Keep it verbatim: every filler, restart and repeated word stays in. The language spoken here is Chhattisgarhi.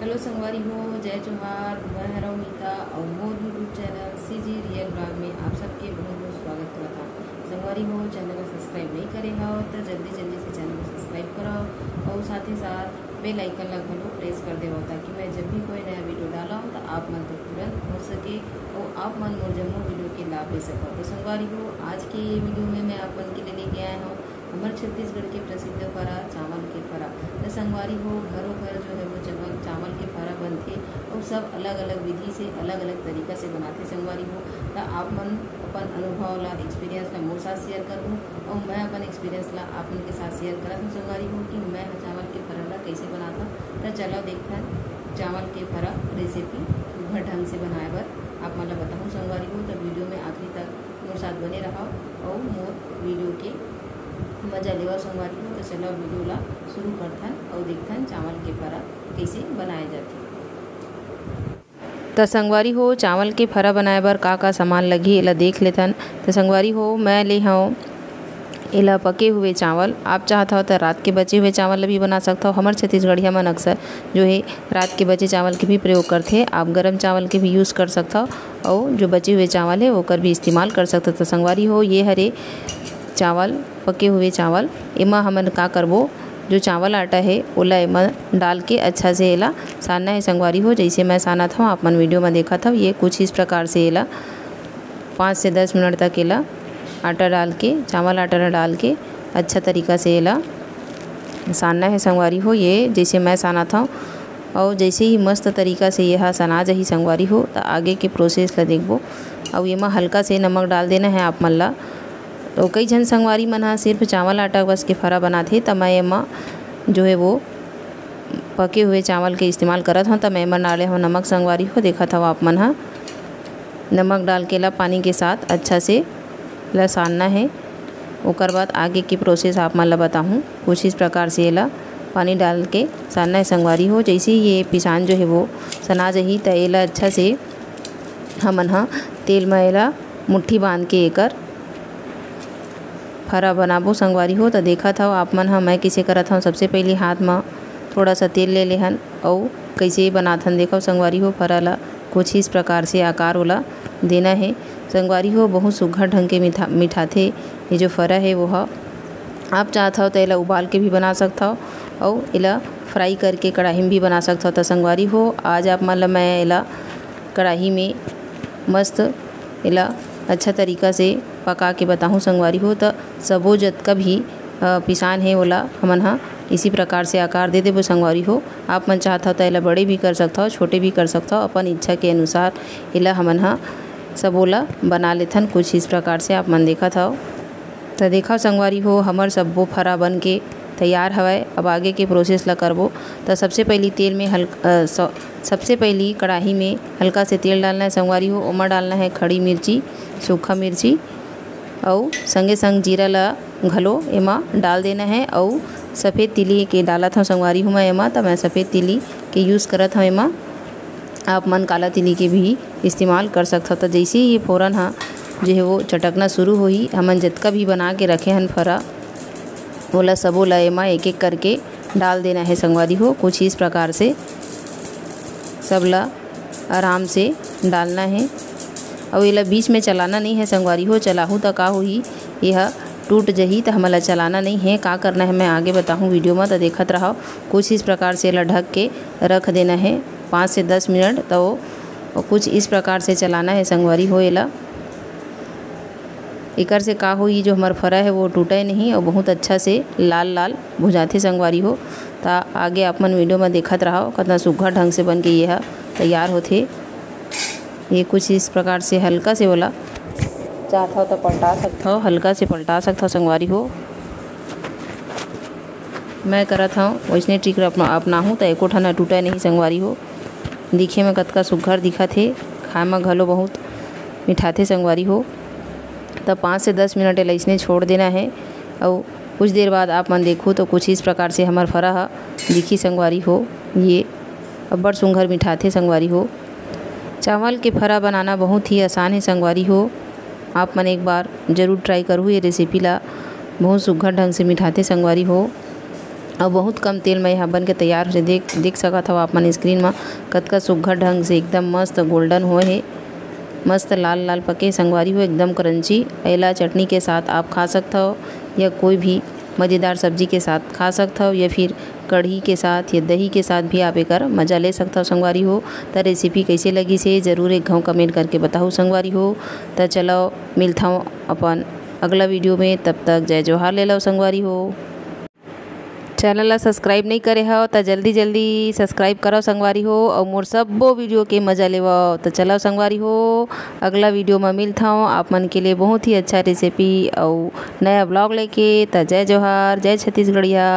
Hello संगवारी हो, जय जोहार। मैं हरव मीता अउ मोर YouTube channel CG Real Vlog में आप सबके बहुत बहुत स्वागत करत हव। संगवारी हो, channel ला subscribe नहीं करे हव त जल्दी जल्दी से channel ला subscribe करव अउ साथ ही साथ bell icon ला घलो press कर देवव, ताकि मैं जब भी कोई नया video डालव त आप मन तक तुरंत पहुँच सके अउ आप मन मोर जम्मो video के लाभ ले सकव। तो संगवारी हो, आज के ये video में मैं आप मन के लिए लेके आए हव हमर छत्तीसगढ़ के प्रसिद्ध फरा, चावल के फरा। त संगवारी हो, घरों घर जो है वो चावल, चावल के फरा बनथे अउ सब अलग-अलग विधि से, अलग-अलग तरीका से बनाथे संगवारी हो। त आप मन अपन अनुभव ला, experience ला मोर साथ share करहू अउ मैं अपन experience ला आप मन के साथ share करत हूँ संगवारी हो कि मैं ह चावल के फरा ला कइसे बनात हूँ। त चलो देखथन चावल के फरा recipe सुघर ढंग से बनाए बर आप मन ला बताहूँ संगवारी हो। त video में आखिरी तक मोर साथ बने रहव अउ मोर video के मजा लेवव संगवारी हो। त चलो video ला शुरू करथन अउ देखथन चावल के फरा कइसे बनाए जाथे। त संगवारी हो, चावल के फरा बनाए बर का का सामान लगही, एला देख लेथन। त संगवारी हो, मैं ले हव एला पके हुए चावल। आप चाहत हव त रात के बचे हुए चावल ल भी बना सकत हव। हमर छत्तीसगढ़िया मन अक्सर जो है रात के बचे चावल के भी प्रयोग करथे। आप गरम चावल के भी use कर सकत हव अउ जो बचे हुए चावल है ओकर भी इस्तेमाल कर सकत हव। त संगवारी हो, ये हरे चावल, पके हुए चावल। एमा हमन का करबो, जो चावल आटा है ओला एमा डाल के अच्छा से एला सानना है संगवारी हो। जैसे मैं सानत हव, आप मन video में देखत हव, ये कुछ इस प्रकार से एला पाँच से दस मिनट तक एला आटा डाल के, चावल आटा ला डाल के अच्छा तरीका से एला सानना है संगवारी हो। ये जैसे मैं सानत हव अउ जैसे ही मस्त तरीका से ये हा सना जाही संगवारी हो, त आगे के process ला देखबो। अउ एमा हल्का से नमक डाल देना है आप मन ला। तो कई झन संगवारी मन ह सिर्फ चावल आटा बस के फरा बनाथे, त मैं एमा जो है वो पके हुए चावल के इस्तेमाल करत हव। त मैं एमा डाले हव नमक संगवारी हो, देखत हव आप मन ह। नमक डाल के ला पानी के साथ अच्छा से ला सानना है। ओकर बाद आगे के process आप मन ला बताहूँ। कुछ इस प्रकार से एला पानी डाल के सानना है संगवारी हो। जैसे ही ये पिसान जो है वो सना जाही, त एला अच्छा से हमन ह तेल म एला मुट्ठी बांध के एकर फरा बनाबो संगवारी हो। त देखत हव आप मन ह, मैं कइसे करत हव। सबसे पहिली हाथ म थोड़ा सा तेल ले लेहन अउ कइसे बनाथन देखव संगवारी हो। फरा ला कुछ इस प्रकार से आकार ओला देना हे संगवारी हो। बहुत सुघर ढंग के मिठा-, मिठाथे ये जो फरा हे वो ह। आप चाहत हव त एला उबाल के भी बना सकत हव अउ एला fry करके कढ़ाई में भी बना सकत हव। त संगवारी हो, आज आप मन ल मैं एला कढ़ाई में मस्त एला अच्छा तरीका से पका के बताहूँ संगवारी हो। त सबो जतका भी, अ, पिसान हे ओला हमन ह इसी प्रकार से आकार दे देबो संगवारी हो। आप मन चाहत हव त एला बड़े भी कर सकत हव, छोटे भी कर सकत हव, अपन इच्छा के अनुसार एला हमन ह सबो ला बना लेथन। कुछ इस प्रकार से आप मन देखत हव। त देखव संगवारी हो, हमर सब्बो फरा बन के तैयार हवय। अब आगे के process ला करबो। त सबसे पहिली तेल में हल्क-, अ, स-, सबसे पहिली कढ़ाई में हल्का से तेल डालना है संगवारी हो। ओमा डालना है खड़ी मिर्ची, सूखा मिर्ची अउ संगे संग जीरा ला घलो एमा डाल देना है। अउ सफेद तिली के डालत हव संगवारी हो मैं एमा, त मैं सफेद तिली के use करत हव एमा। आप मन काला तिली के भी इस्तेमाल कर सकथव। त जैसे ही ये फोरन ह जो है वो चटकना शुरू होही, हमन जतका भी बना के रखे हन फरा, ओला सबो ला एमा एक एक करके डाल देना है संगवारी हो। कुछ इस प्रकार से सब ला आराम से डालना है। अउ एला बीच में चलाना नहीं है संगवारी हो, चलाहू त का होही, ये ह टूट जही, त हमन ला चलाना नहीं है। का करना है मैं आगे बताहूँ video म, त देखत रहव। कुछ इस प्रकार से एला ढक के रख देना है पाँच से दस मिनट, त वो कुछ इस प्रकार से चलाना है संगवारी हो एला। एकर से का होही, जो हमर फरा है वो टूटे नहीं और बहुत अच्छा से लाल लाल भुजाथे संगवारी हो। त आगे आप मन video म देखत रहव, कतना सुघर ढंग से बन के ये ह तैयार होथे। ये कुछ इस प्रकार से हल्का से ओला चाहत हव त पलटा सकथव, हल्का से पलटा सकथव संगवारी हो। मैं करत हव वैसने trick अपना-, अपनाहूँ त एको ठन ह टूटे नहीं संगवारी हो। दिखे में कतका सुघर दिखत हे, खाए में घलो बहुत मिठाथे संगवारी हो। त पाँच से दस मिनट एला अइसने छोड़ देना हे अउ कुछ देर बाद आप मन देखहू तो कुछ इस प्रकार से हमर फरा ह दिखही संगवारी हो। ये अब्बड़ सुंघर मिठाथे संगवारी हो। चावल के फरा बनाना बहुत ही आसान हे संगवारी हो, आप मन एक बार जरूर try करहू ये recipe ला, बहुत सुघर ढंग से मिठाथे संगवारी हो। अउ बहुत कम तेल में यह बन के तैयार हो जाए। देख देख सकत हव आप मन स्क्रीन में कतका सुघ्घर ढंग से एकदम मस्त गोल्डन होए हे, मस्त लाल लाल पके संगवारी हो, एकदम क्रंची। एला चटनी के साथ आप खा सकत हव या कोई भी मज़ेदार सब्जी के साथ खा सकत हव या फिर कढ़ी के साथ या दही के साथ भी आप एकर मज़ा ले सकत हव संगवारी हो। त रेसिपी कइसे लगिस हे जरूर एक घाव कमेंट करके बताहू संगवारी हो। त चलो मिलथव अपन अगला वीडियो में, तब तक जय जोहार ले लव संगवारी हो। चैनल ला सब्सक्राइब नहीं करे हव त जल्दी जल्दी सब्सक्राइब करव संगवारी हो, अउ मोर सब्बो वीडियो के मजा लेवव। त चलव संगवारी हो, अगला वीडियो में मिलथव। आप मन के लिए बहुत ही अच्छा रेसिपी अउ नया ब्लॉग लेके। त जय जोहार, जय छत्तीसगढ़िया।